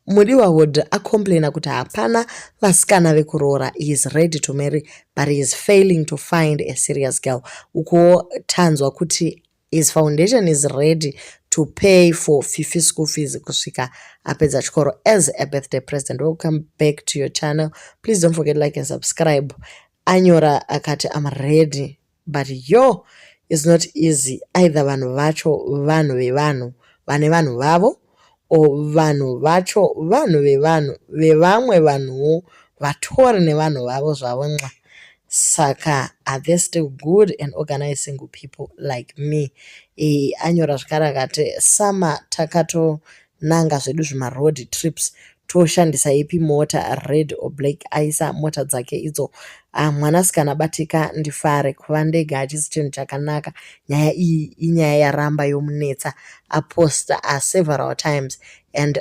Mudiwa would acomplaina kuti hapana vasikana vekuroora. He is ready to marry, but he is failing to find a serious girl. Ukuwo tanzwa kuti his foundation is ready to pay for Fifi school fees kusvika apedza chikoro as a birthday present. Welcome back to your channel. Please don't forget like and subscribe. Anyora akati, "I'm ready, but yo, is not easy. Either vanhu vacho vanhu vevanhu vane vanhu vavo, or vanhu vacho vanhu vevanhu vevamwe vanhuwo vatori nevanhu vavo zvavo nxa. Saka are there still good and organized single people like me?" Anyora zvekare akati, "Summer takatonanga zvedu zvimaroad trips, toshandisa ipi mota, red or black?" Aisa mota dzake idzo. Mwanasikana batika ndifare, kuva ndega hachisi chinhu chakanaka. Nyaya iyi inyaya yaramba yomunetsa. Aposta several times and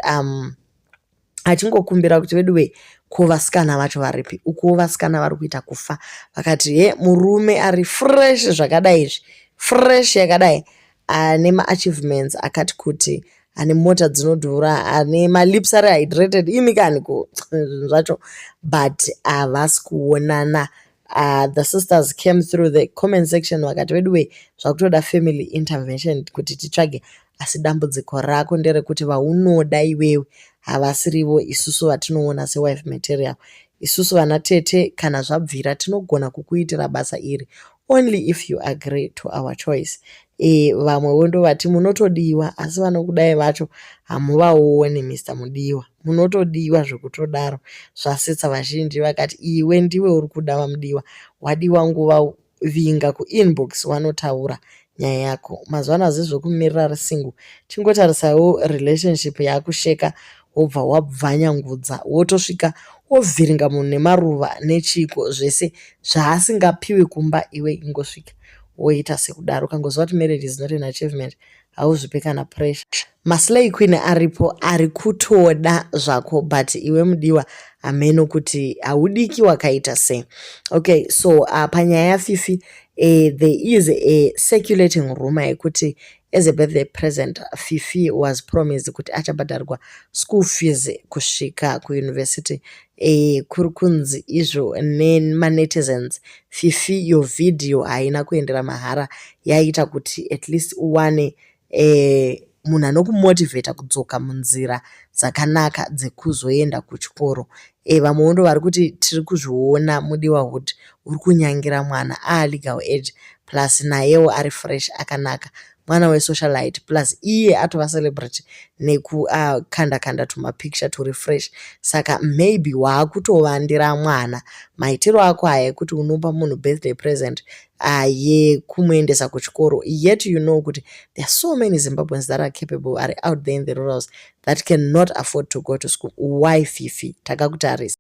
achingokumbira kuti, "Veduwe, ko vasikana vacho varipi?" Ukuwo vasikana vari kuita kufa. Vakati, "He, murume ari fresh zvakadai izvi, fresh yakadai, ane maachievements akati kuti, ane mota dzinodhura, ane malips ari hydrated, imi kani ko zvinhu zvacho?" But havasi kuonana. The sisters came through the comment section vakati, "Veduwe, zvakutoda family intervention kuti titsvage, asi dambudziko rako nderekuti vaunoda iwewe havasirivo isusu vatinoona sewife material. Isusu vana tete, kana zvabvira, tinogona kukuitira basa iri only if you agree to our choice." Vamwewo ndovati, "Munotodiwa, asi vanokudai vacho hamuvaoni. Mr Mudiwa, munotodiwa zvekutodaro." Zvasetsa vazhinji. Vakati, "Iwe ndiwe uri kuda vaMudiwa. Wadiwa nguva, vinga kuinbox, wanotaura nyaya yako. Mazuva ano hazisi zvekumirira ari single. Chingotarisawo relationship yaakusheka, wobva wabvanyangudza, wotosvika wovhiringa munhu nemaruva nechiko, zvese zvaasingapiwi kumba. Iwe ingosvika woita sekudaro. Ukangoziva kuti marriage is not an achievement, hauzvipe kana pressure. Maslay queen aripo ari kutoda zvako, but iwe Mudiwa, hameno kuti haudiki wakaita sei." Okay, so panyaya yaFifi, there is a circulating rumor yekuti as a birthday present, Fifi was promised kuti achabhadharwa school fees kusvika kuuniversity. Kuri kunzi izvo nemanetizens, "Fifi, your video haina kuendera mahara. Yaita kuti at least uwane munhu anokumotivheta kudzoka munzira dzakanaka dzekuzoenda kuchikoro." Vamwewo ndo vari kuti, "Tiri kuzviona Mudiwa Hood, uri kunyangira mwana aalegal age, plus nayewo ari fresh, akanaka, mwana wesocialite, plus iye atova celebrity nekukanda kanda tumapicture turi fresh. Saka maybe waakutovandira mwana. Maitiro ako aya ekuti unopa munhu birthday present yekumuendesa kuchikoro, yet you know kuti there are so many Zimbabweans that are capable, are out there in the rurals, that cannot afford to go to school. Why, Fifi? Takakutarisa."